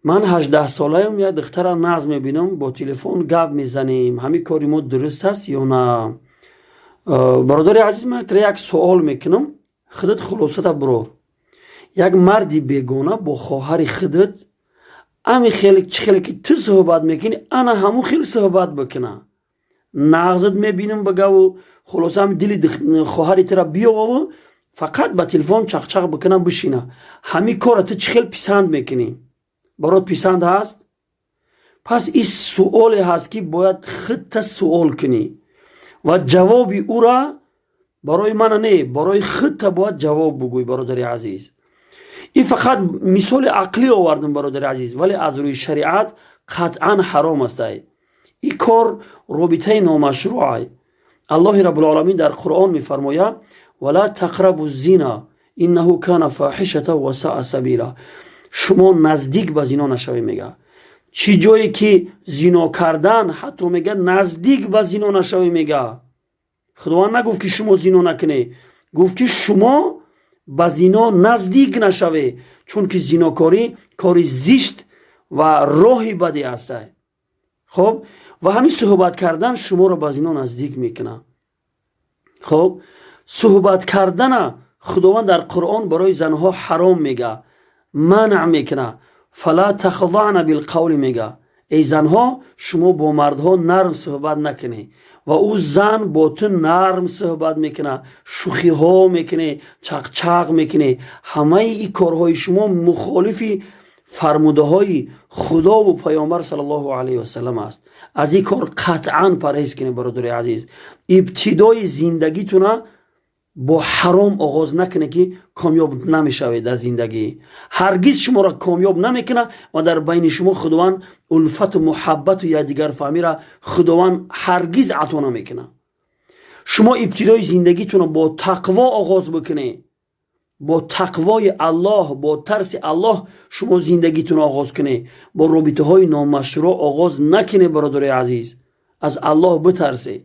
Ман 18-солаям, як духтара нағз мебинам, бо телефон гап мезанем. Ҳамин кори мо дуруст аст ё на? Бародари азиз, ман як суол мекунам, худат хулосата бурор. Як марди бегона бо хоҳари худат ами хеле, чӣ хеле ки ту суҳбат мекунӣ, ана ҳамун хел суҳбат бикуна, нағзат мебинам бигаву, хулоса, ами дили хоҳари тура биёваву фақат ба телефон чақчақ бикунам, бишина, ҳамин кора ту чӣ хел писанд мекунӣ? Барот писанд ҳаст? Пас ин суоле ҳаст, ки бояд худта суол кунӣ ва ҷавоби ӯра барои мана не, барои худта бояд ҷавоб бугӯй. Бародари азиз, ин фақат мисоли ақлӣ овардам, бародари азиз, вале аз рӯи шариат қатъан ҳаром астай ин кор, робитаи номашрӯъай. Аллоҳи Рабулоламин дар Қуръон мефармояд: ولا تقربوا الزنا إنه كان فاحشة وساء سبيلا. Шумо наздик ба зино нашавед, мега. Чӣ ҷое ки зино кардан, ҳатто мега, наздик ба зино нашавед, мега. Худованд нагуфт, ки шумо зино накунед, гуфт, ки шумо ба зино наздик нашавед, чунки зинокорӣ кори зишт ва роҳи баде ҳастай. Хоб, ва ҳамин суҳбат кардан шуморо ба зино наздик мекунад. Хоб, суҳбат кардана Худованд дар Қуръон барои занҳо ҳаром мега, манъ мекуна. فلا تخضعن بالقول, мега. Эй занҳо, шумо бо мардҳо нарм суҳбат накунед. Ва ӯ зан бо ту нарм суҳбат мекуна, шӯхиҳо мекунӣ, чақчақ мекунӣ. Ҳамаи ин корҳои шумо мухолифи фармудаҳои Худову Паёмбар صلى الله عليه وسلم аст. Аз ин кор қатъан парҳез кунед, бародари азиз. Ибтидои зиндагитуна бо ҳаром оғоз накунед, ки комёб намешавед дар зиндагӣ. Ҳаргиз шуморо комёб намекунад ва дар байни шумо Худованд улфату муҳаббату якдигарфаҳмиро Худованд ҳаргиз ато намекунад. Шумо ибтидои зиндагитонро бо тақво оғоз бикунед, бо тақвои Аллоҳ, бо тарси Аллоҳ шумо зиндагитонро оғоз кунед, бо робитаҳои номашрӯъ оғоз накунед. Бародари азиз, аз Аллоҳ битарсед.